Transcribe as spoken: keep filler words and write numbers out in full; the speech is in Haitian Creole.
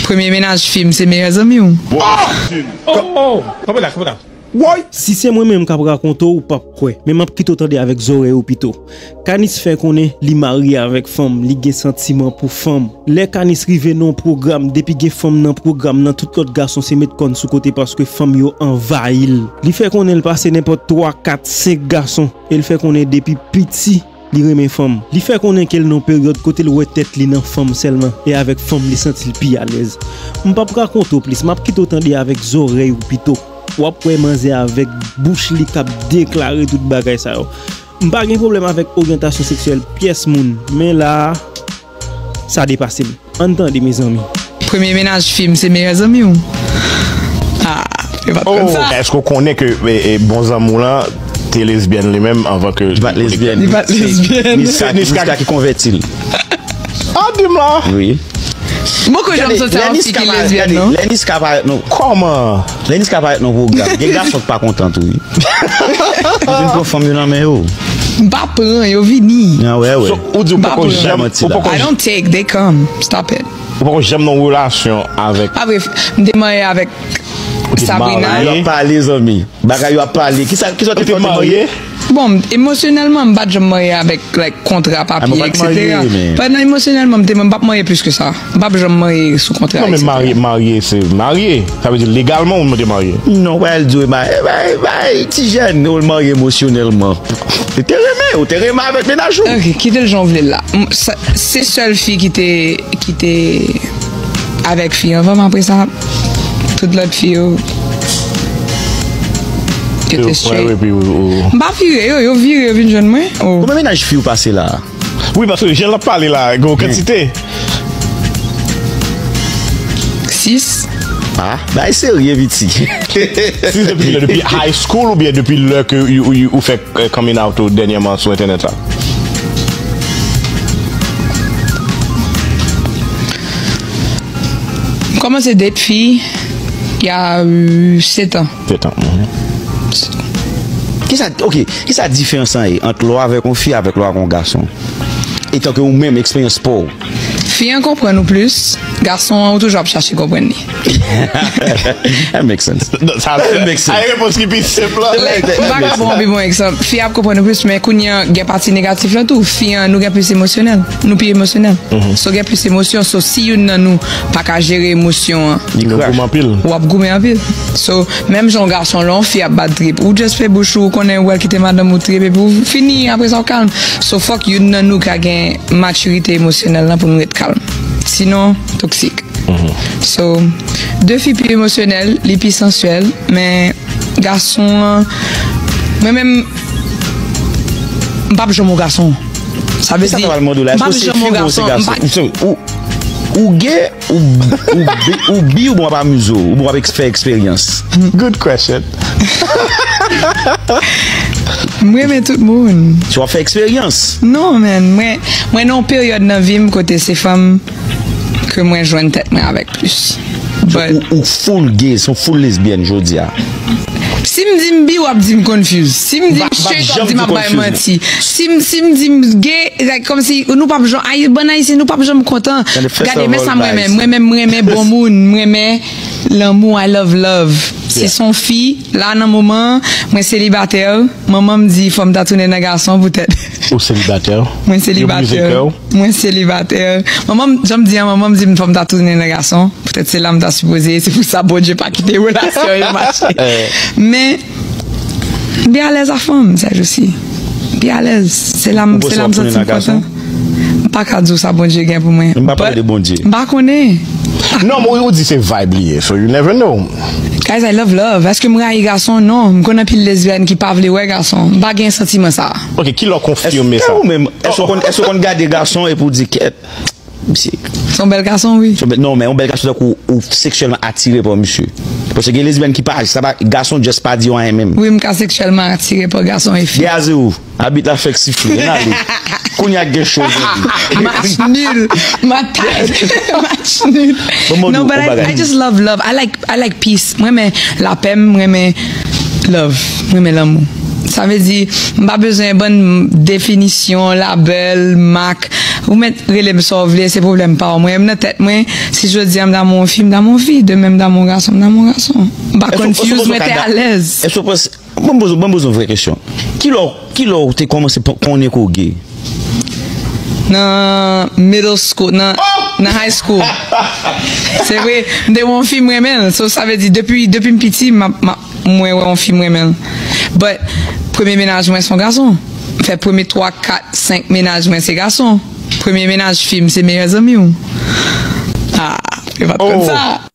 Premye mennaj fi m se meyè zanmi w. Oh! Oh! Kanpe la, kanpe la. Woy! Si se mwen menm k ap rakonte w, ou p ap kwè. Men m ap kite w tande avèk zòrèy ou pito. Kanis fè konnen li marye avèk fanm, li gen santiman pou fanm. Lè Kanis rive nan yon pwogram, depi gen fanm nan pwogram nan, tout lòt gason se met kòn sou kote paske fanm yo anvayi l. Li fè konnen l pase nenpòt twa, kat, senk gason, e l fè konnen depi piti, li renmen fanm. Li fè konnen ke l nan yon peryòd kote l wè tèt li nan fanm sèlman, e avèk fanm li santi l pi alèz. M p ap rakonte w plis, m ap kite w tande avèk zòrèy ou pito. W ap wè manzè avèk bouch li k ap deklare tout bagay sa yo. M pa gen pwoblèm avèk oryantasyon seksyèl pyès moun, men la a, sa depase m. Ann tande, mezanmi. Premye mennaj fi m se meyè zanmi w. Ah, yo pa t konn sa. Èske w konnen ke e, e, bon zanmi w lan te lesbyèn li menm anvan ke... Li pa t lesbyèn. Li pa t lesbyèn. Niska, Niska ki konvèti l. Ah, di m la. Wi. M poko janm soti ak yon fi ki lesbyèn, non. Lè Niska parèt, non. Kòman? Lè Niska parèt nan pwogram, gen gason k pa kontan tou, wi. Yo vin pran fanm yo nan men yo. M pa pran, yo vini. Ah, wè, wè. So, ou di ou poko janm, ou poko... I don't take, they come. Stop it. Ou poko janm nan relasyon avèk... Pa vre, m te marye avèk Sabrina. Yo ap pale, zanmi. Bagay yo ap pale. Kisa, kisa w te fè w te marye? Bon, emosyonèlman, m pa t janm marye avèk, like, kontra, papye, etsetera. Pandan emosyonèlman, m te, m p ap marye plis ke sa. M p ap janm marye sou kontra, etsetera. Non, men marye, marye, se marye. Sa vle di legalman ou mande marye? Non, w pral di w, bay, bay, bay, ti jèn, ou marye emosyonèlman. Ou te renmen, ou te renmen avèk mennaj ou. Ok, kite l jan w vle l la. M, sa, se sèl fi ki te, ki te avèk fi anvan m, apre sa, tout lòt fi yo, yo te straight. M pa vire yo, yo vire, yo vin jwenn mwen. Konbyen mennaj fi ou pase la? Wi, paske jan l ap pale la, gen yon kantite. Sis. Ah, bagay serye, piti. Sis depi kilè? Depi high school oubyen depi lè ke ou, ou, ou fè, eh, coming out ou dènyèman sou entènèt la? M kòmanse date fi, il y a, euh, sèt an. Sèt an, mhm. Kisa, ok, kisa diferans lan ye ant lè w avèk yon fi avèk lè w avèk yon gason? Etanke ou menm, eksperyans pa w. Fi an konprann ou plis, gason an ou toujou ap chache konprann li. That makes sense. That makes sense. Sa se repons ki pi senp lan. Like, m pa ka ba w pi bon egzanp. Fi a ap konprann ou plis, men kounye a gen pati negatif lan tou. Fi an, nou gen plis emosyonèl. Nou pi emosyonèl. So, gen plis emosyon. So, si youn nan nou pa ka jere emosyon an, nou goumen anpil. W ap goumen anpil. So, menm jan yon gason, lè yon fi ap bat trip, ou just fè bouch ou, ou konnen ou al kite madanm ou trip, epi ou fini, apre sa ou kalm. So, fòk youn nan nou ka gen matirite emosyonèl lan pou nou ret kalm. Sinon, toksik. So, de fi pi emosyonèl, li pi sansyèl, men gason an, mwen menm, m p ap janm yon gason. Sa vle di, m p ap janm yon gason. Ou, ou gay, ou, ou bi, ou bi, oubyen w ap amize w, oubyen w ap eks-, fè eksperyans? Good question. M renmen tout moun. So w ap fè eksperyans? Non, man. Mwen, mwen nan yon peryòd nan vi m kote se fanm ke mwen jwenn tèt mwen avèk plis. So, ou, ou full gay, se yon full lesbyèn jodi a? Si m di m bi, w ap di m confused. Si m di m straight, w ap di m ap bay manti. Si m, si m di m gay, like, kòmsi nou p ap janm, ay, bann Ayisyen, nou p ap janm kontan. Gade, men sa m renmen. Mwen menm, mwen renmen bon moun. Mwen renmen lanmou, I love love. Si se yon fi, la nan moman an, mwen selibatè, manman m di fò m ta tounen nan gason poutèt. Ou selibatè? Mwen selibatè. Yo brize kè w? Mwen selibatè. Manman m, jan m di an, manman m di m fò m ta tounen nan gason. Poutèt se la m ta sipoze ye, se pou sa Bondye pa kite relasyon yo mache. Men, m pi alèz a fanm, sèjousi. M pi alèz. Se la m, se la m santi m kontan. M pa ka di w sa Bondye gen pou mwen. M pa pale de Bondye. M pa konnen. Non, men ou di se vibe li ye, so you never know. Guys, I love love. Èske m rayi gason? Non. M konn anpil lesbyèn ki pa vle wè gason. M pa gen santiman sa. Ok, kilè w konfime sa? Èske ou menm, èske w konn, èske w konn gade gason epi w di, kèt, misye. Se yon bèl gason, wi. Se yon bèl, non, men yon bèl gason tankou ou seksyèlman atire pa misye. Paske gen lesbyèn ki pa, sa pa, gason just pa di yo anyen menm. Wi, m ka seksyèlman atire pa gason e fi. Gazi ou, abit la fèk sifle, ann ale. Kounye a gen cho jodi. Match nul. Match nul. Non, but I, I just love love. I like, I like peace. Mwen renmen lapè, mwen renmen love. Mwen renmen lanmou. Sa vle di, m pa bezwen bann definisyon, labèl, mak, Ou mèt rele m sa w vle, se pwoblèm pa w. Mwen menm nan tèt mwen, si jodi a m damou yon fi, m damou yon fi. Demen m damou yon gason, m damou yon gason. M pa confuse, mwen te alèz. Èske w panse, ban m poze, ban m poze yon vrè kesyon. Kilè, kilè w te kòmanse konnen ke w gay? Nan middle school, nan, nan high school. Se vre, m te wè yon fi m renmen l. So, sa vle di, depi, depi m piti, m ap, m ap, mwen wè yon fi m renmen l. But, premye mennaj mwen se yon gason. M fè premye twa, kat, senk mennaj mwen se gason. Premye mennaj fi m se meyè zanmi w. Ah, yo pa t konn sa.